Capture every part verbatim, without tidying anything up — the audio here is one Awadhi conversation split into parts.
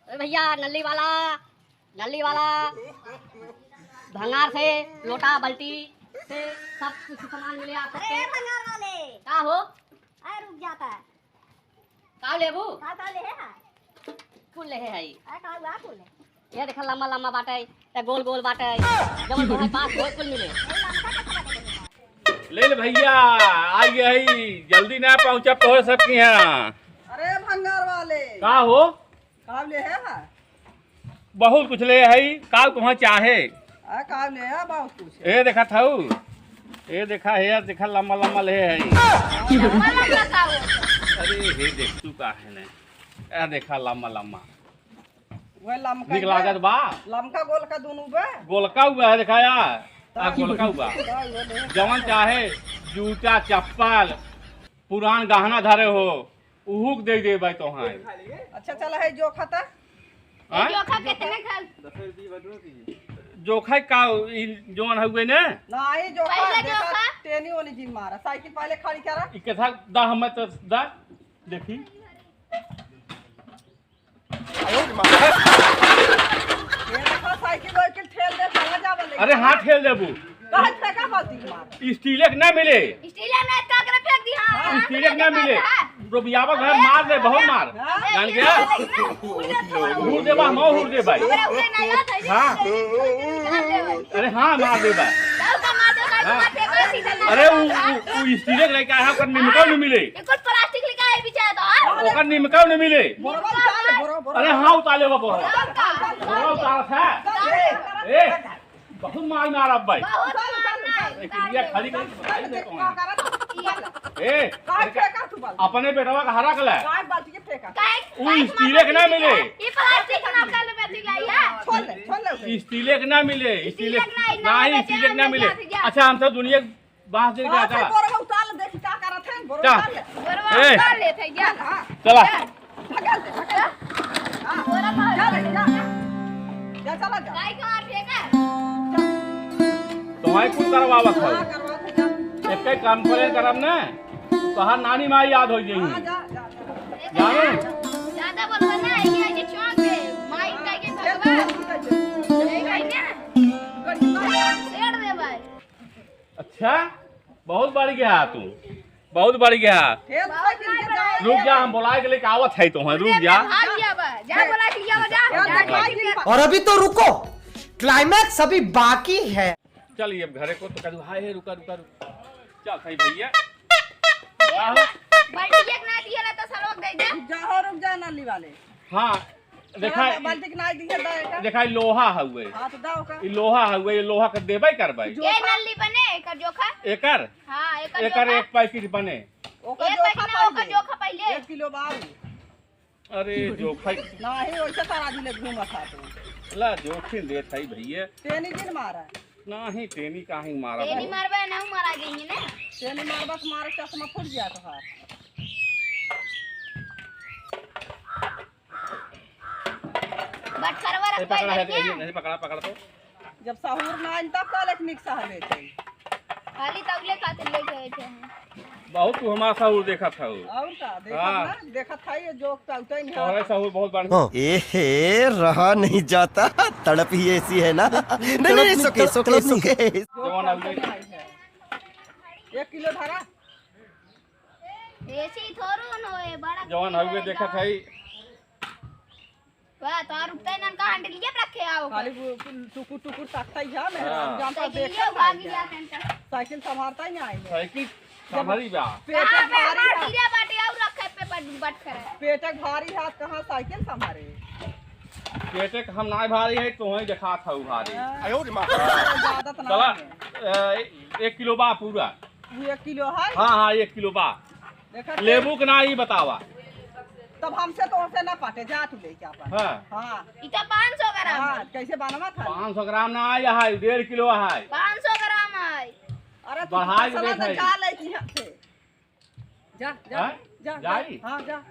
ए भैया, नल्ली वाला, नल्ली वाला, भंगार से, लोटा, बाल्टी से सब कुछ सामान मिले आप सबके। अरे भंगार वाले। का हो? अरे रुक जाता है। का लेबू? का, का ले है? कुल ले है। अरे का हुआ, कुल ले। ये देखा, लम्बा लम्बा बाटे, ते गोल गोल बाटे, जवन तोहरे पास होए कुल मिले। ले ले भैया, आ गया ही, जल्दी ना पहुँचा तोहरे सबके यहाँ। अरे भंगार वाले। का हो? का ले है? बहुत कुछ ले है, का तुम्हें चाहे? आ, का ले है बहुत कुछ? ए देखा थाऊ, ए देखा है, देखा लम्बा लम्बा ले है। लम्बा लम्बा का हो? अरे हे देख तू का है ने, ए देखा लम्बा लम्बा। वह लमका निक बा। लागत बा। लमका गोलका दुनू बा। गोलका हुआ है, दिखाया। आ, गोलका हुआ। गोलका हुआ, ले। जवन चाहे, जूता, चप्पल, पुरान गहना धरे हो, उहू के दे देबै तोहाई। अच्छा, चला है जो खाता। हाँ? जोखा कितने खाल? जोखा का, ई जवन हुए ने? ना, ई जोखा, पहले देखा, जोखा। टेनी ओनी जिन मारा। साइकिल पहले खड़ी करा। ई कथा दा, हमें तो दा, देखी। ये देखो, साइकिल वाइकिल ठेल दे, चला जावे लेके। अरे हाँ, ठेल देबू। काहे फेंका बाल्टी के मार? स्टील एक ना मिले। स्टील ना का करे फेंक दी, हाँ। स्टील एक ना मिले। हाँ। रोबियावा घर मार दे, बहुत मार। हाँ। जान गया? हुर देबा, हम हुर देबा। हमरा उठे नहीं आता है। हाँ। अरे हाँ, मार देबा। जाओ का मार दे, हाँ। मार फेंको सीधा। अरे उ, उ, उ स्टील एक लेके आया, ओकर निमका नहीं मिले। बिल्कुल प्लास्टिक लेके आए पीछे तो, हाँ। ओकर निमका नहीं मिले। बोरवा उतार ले, बोरवा, बोरवा। अरे हाँ, उतार ले, बोरवा। बोरवा उतार। बोरवा उतार है। ए, बहुत मार मारब भाई। बहुत मार मार। एक इंडिया खड़ी कर, भाई, देखो। ए, काहे फेंका तू बाल्टी? अपने बेटवा का हरा कला। काहे बाल्टी के फेंका? काहे, उ काहे स्टील के ना मिले। ये प्लास्टिक ना कर ले, बेटी लाई है। छोड़ ले, छोड़ ले उसे। स्टील के ना मिले, स्टील स्टील के ना, ना, ना, नहीं, बेटे, स्टील के ना ना मिले। जा, जा। अच्छा, हम सब दुनिया बांस दिन का बांस से चला। बोरवा उतार ले, देखी का करत है, बोरवा जा। उतार ले। बोरवा ए। उतार ले, भैया। हाँ। चला। जा। ढकेल दे, ढकेल दे। हाँ। बोरवा उतार जा ले, जा। जा, चला जा। गाय का मार फेंका। जा। तुम्हारी कुल करवावत है। हाँ, करवा दे, जा। एक कई काम करे करब ना, तोहार नानी माई याद हो जाई। हाँ, जा, जा, जा। जानो? ज्यादा बोलबा ना, ये, ये चौक पे, माई कह के भगवा। ये कह ना। सेठ दे भाई। अच्छा, बहुत बढ़ गया तू, बहुत बढ़ गया। रुक जा, हम बोलाए के लेके आवत है तो, रुक जा। भाग गया बा, जा बोला के लिया बा, जा, जा, जा, जा। और अभी तो रुको, क्लाइमैक्स अभी बाकी है। चल, ये घरे को तो कदू, हाय, हे, रुका, रुका, रुका। चल, सही भैया। का हो? बाल्टी एक ना दिया ना तो सरवा दे दे। रुक जा हो, रुक जा, नाली वाले। हाँ, देखा, चला, बाल्टी के ना दिया, दा एकर। देखा, ई लोहा हउए। हाँ, तो दा ओकर। ई लोहा हउए, ई लोहा के देबे करबे। ये जोखा। नली बने, एकर जोखा। एकर? हाँ, एकर एकर जोखा। एक पैकेट बने। ओकर एक जोखा पैकेट ना, ओकर पहिले। जोखा पहिले। एक किलो बाऊ। अरे, जोखा। नाही, वैसे सारा दिन घूमत था तू। ला, जोखिन देत है भैया। तेनी दिन मारा। नाही, तेनी काहे मारा तेनी भाई? मारबे, ना मारा जाएंगे ना। तेनी मारबा तो मारे चश्मा फूट गया तो हाथ। बटखरवा ए, रखवाई पकड़ा है, देंगे। ए, नहीं पकड़ा, पकड़ा तो। जब सहूर ना आइन तब कहले कि निक सहले थे। खाली तौले खातिर लेके आए थे हम। बहुत तू हमारा सहूर देखत हऊ। और का, देखत हाँ। ना, देखत है ये जोक तौते नहीं तोहरे आता। सहूर बहुत बढ़िया। हाँ। ए हे, रहा नहीं जाता, तड़प ही ऐसी है ना। नहीं, नहीं, नहीं, तड़प सुके, नहीं, सुके, तड़प नहीं। सुके। जोक जवान तौते आदमी। नहीं है। एक किलो धरा। ऐसे ही थोड़ू न होए, बड़ा जवान किलो हउए है देखत जवान। है। वाह, तो रुकते नन का हैंडल ये रखे आओ। खाली वो टुकुर टुकुर ताकता ही है, मेहरारू हाँ। जानता साइकिल देखता ये ही भागी है। गया सेंटर। साइकिल संभारता ही नहीं आएंगे। साइकिल जब संभारी बा। पेट कहाँ पे भारी हमार है। हीरा बाटे और रखे पे बट, बट करे। पेट भारी हाथ कहाँ साइकिल संभारे? पेट हम ना भारी है, तो वहीं देखा था भारी। हाँ। आयो रे माँ। ज्यादा तो ना चला, है। ए, एक किलो बा पूरा। ये एक किलो है? हाँ, हाँ, एक किलो बा। देखा लेबू के ना, ई बतावा। तब हमसे तो ओसे ना पाटे, जा तू लेके आपन। हाँ। हाँ। ई तो पाँच सौ ग्राम हाँ, है। कैसे बनवा था? पाँच सौ ग्राम ना आया है, डेढ़ किलो है। पाँच सौ ग्राम है। अरे तू बढ़ाई के फसला देख तो ले। जा लेके यहाँ से। जा, जा, हाँ? जा, जा। जाई? हाँ, जा।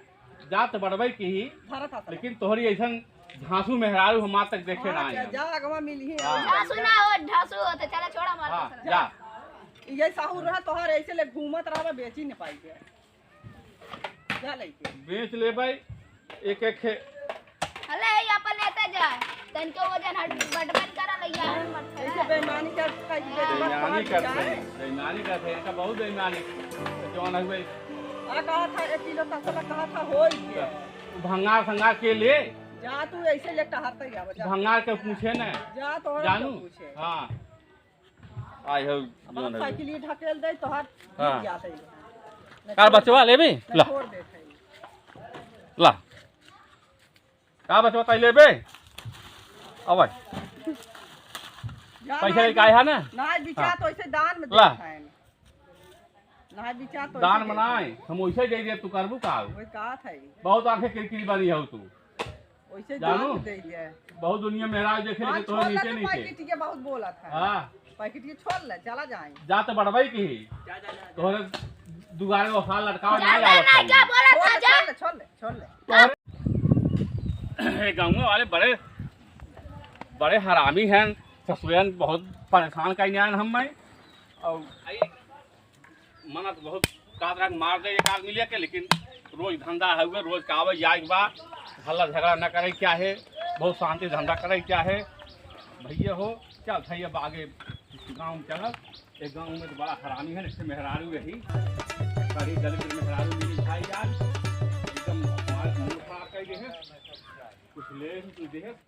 जा तो बढ़बे की ही, धरा था, लेकिन तोहरी ऐसन झांसू मेहरारू हम आज तक देखे हाँ, ना जा, आए। जा, अगवा मिली है। हाँ। झांसू ना हो, ढासू होते, चला छोड़ा मार हाँ, फसला। जा। ये साहू रहा तोहर ऐसे ले घूमत रहबा, बेची न पाई के। जा लेके। बेच लेबै, एक एक खे- अले, ये इनके वजन हट बटबन करा लइया है, मत ऐसे करा। बेईमानी कर, कर, बेईमानी कर, बेईमानी करते हैं, इनका बहुत बेईमानी। जौन है भाई। आ कहा था, एक किलो तसला कहा था, हो ही गया। भंगार संगार के ले। जा तू ऐसे ले टहरते जाओ, जा। भंगार के पूछे न। जा तो और जानू? पूछे। हाँ। आय हो, अपना जौन है। साइकिल ये ढकेल दे, तोहार हाँ। गिर जाते हैं। काल बचवा लेबे? नहीं, ला। छोड़ देते हैं। ला। का बचवा ताई लेबे? अबै। जा पैसा ना, लेके आए है ना? ना, बिचा हाँ। तो ऐसे दान में ला। देता है। ना, बिचा तो दान ऐसे में देता है। नाई, हम वैसे दे दे, तू करबू का? वही कहा था ही। बहुत आंखें किरकिरी बनी हो तू। वैसे जानू? दान दे दे। बहुत दुनिया में राज देखे, हाँ, लेकिन तोहरे छोड़ ले नीचे तू, नीचे। पैकेट के बहुत बोला था। हाँ। पैकेट के छोड़ ले, चला जाए। जा तो बड़वाई की। जा, जा, जा, जा। तोहरे दुआरे वो साल लटकावे जा, नहीं जा, आवत ना, है। जा, बोला था, छोड़ ले, जा। छोड़ ले, छोड़ ले, छोड़ ले। तोहरे ए गाँव वाले बड़े, बड़े हरामी हैं, ससुरन बहुत परेशान कइने आन हम मैं। और मना तो बहुत कात रख मार दे एक आदमी लेके, लेकिन रोज धंधा है हुए, रोज का आवे जाए के बा, हल्ला झगड़ा न करे क्या है, बहुत शांति धंधा करे क्या है। भैया हो, चल भैया आगे गाँव में चलत, एक गाँव में तो बड़ा हरामी है, इससे मेहरारू रही, बड़ी दलित मेहरारू मिली भाई यार, एकदम हमारे मुंह खराब कर दे है, कुछ ले ही तू दे है।